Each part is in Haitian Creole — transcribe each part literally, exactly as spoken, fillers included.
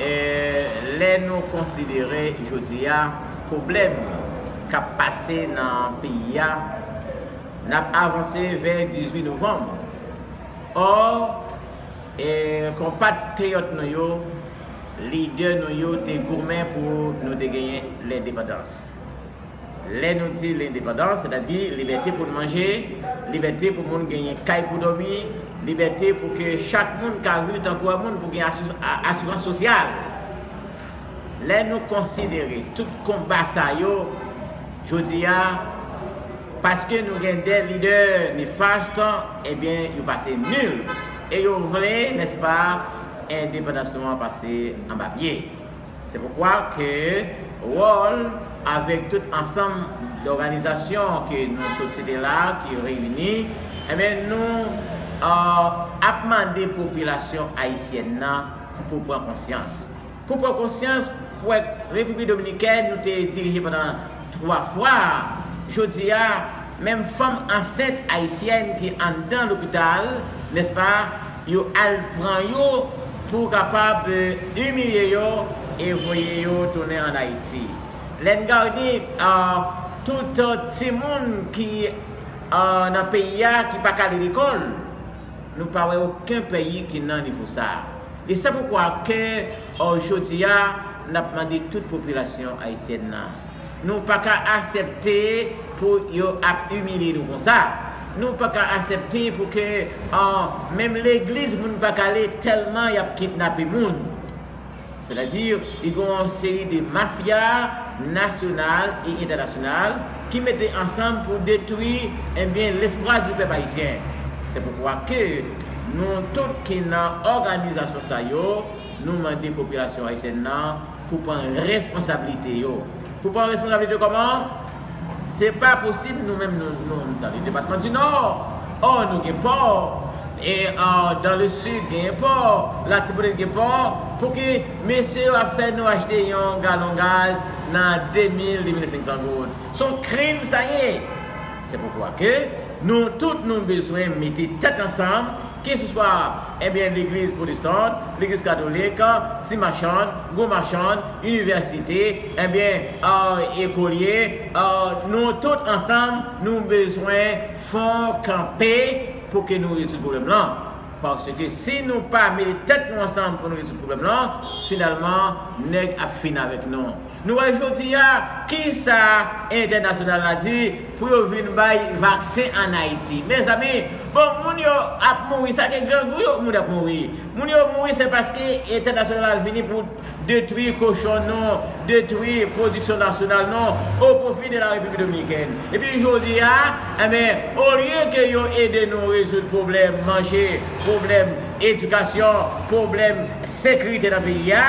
E lè nou konsidere jodi a pwoblèm k ap pase nan peyi a, n ap avanse vè dizuit novanm. Ò, e, konpatriyòt nou yo, lidè nou yo te goumen pou nou te genyen lendepandans. Lè nou di lendepandans, sètadi libète pou n manje, libète pou moun genyen kay pou dòmi, libète pou ke chak moun ka viv tankou yon moun, pou gen asu- a- asirans sosyal. Lè nou konsidere tout konba sa yo, jodi a, paske nou gen de lidè nefast, ebyen, yo pase nil. E yo vle, nèspa, endepandans nou an pase anba pye. Se poukwa ke wòl avèk tout ansanm dòganizasyon ke nou sot site la, ki reyini, ebyen, nou, euh, ap mande popilasyon ayisyèn nan pou pran konsyans. Pou pran konsyans, pou wè Repiblik Dominikèn, nou te dirije pandan twa fwa. Jodi a, menm fanm ansent ayisyèn ki anndan lopital, nèspa, yo al pran yo pou kapab, eh, imilye yo e voye yo tounen ann Ayiti. Lè n gade, ah, tout, eh, timoun ki, ah, nan peyi a ki pa ka ale lekòl, nou pa wè okenn peyi ki nan nivo sa a. E se poukwa ke, eh, jodi a, n ap mande tout popilasyon ayisyèn nan. Nou pa ka aksepte pou yo ap imilye nou konsa. Nou pa ka aksepte pou ke, ah, menm legliz moun pa ka ale tèlman y ap kidnape moun. Sètadi, li gen yon seri de mafya nasyonal e entènasyonal ki mete ansanm pou detwi, ebyen, lespwa di pèp ayisyen. Se poukwa ke nou tout ki nan òganizasyon sa yo, nou mande popilasyon ayisyèn nan pou pran responsablite yo. Pou pran responsablite yo kòman? Se pa posib nou menm nou, nou nan le depatman di Nò. Ò, nou gen pò. E, euh, dans le sud, gen pò. Latibonit gen pò. Pou ki mesye yo ap fè nou achte yon galon gaz nan de mil, de mil senk san goud? Se yon krim sa ye. Se poukwa ke nou tout nou bezwen mete tèt ansanm, keseswa, ebyen, legliz pwotestan, legliz katolik, ti machann, gwo machann, inivèsite, ebyen, ah, ekolye, ah, nou tout ansanm, nou bezwen fon kanpe pou ke nou rezoud pwoblèm lan. Paske si nou pa mete tèt nou ansanm pou nou rezoud pwoblèm lan, finalman, nèg ap fin avèk nou. Nou wè jodi a, kisa entènasyonal la di pou yo vin bay vaksen ann Ayiti? Mezanmi, bon, moun yo ap mouri, sa ke grangou yo moun ap mouri. Moun yo mouri, se paske entènasyonal la vini pou detwi kochon nou, detwi pwodiksyon nasyonal nou, o pwofi de la Repiblik Dominikèn. Epi jodi a, enben, olye ke yo ede nou rezoud pwoblèm manje, pwoblèm edikasyon, pwoblèm sekirite nan peyi a,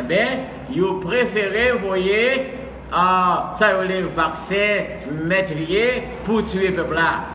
enben, yo prefere voye, ah, sa yo rele vaksen mètriye pou tiye pèp la.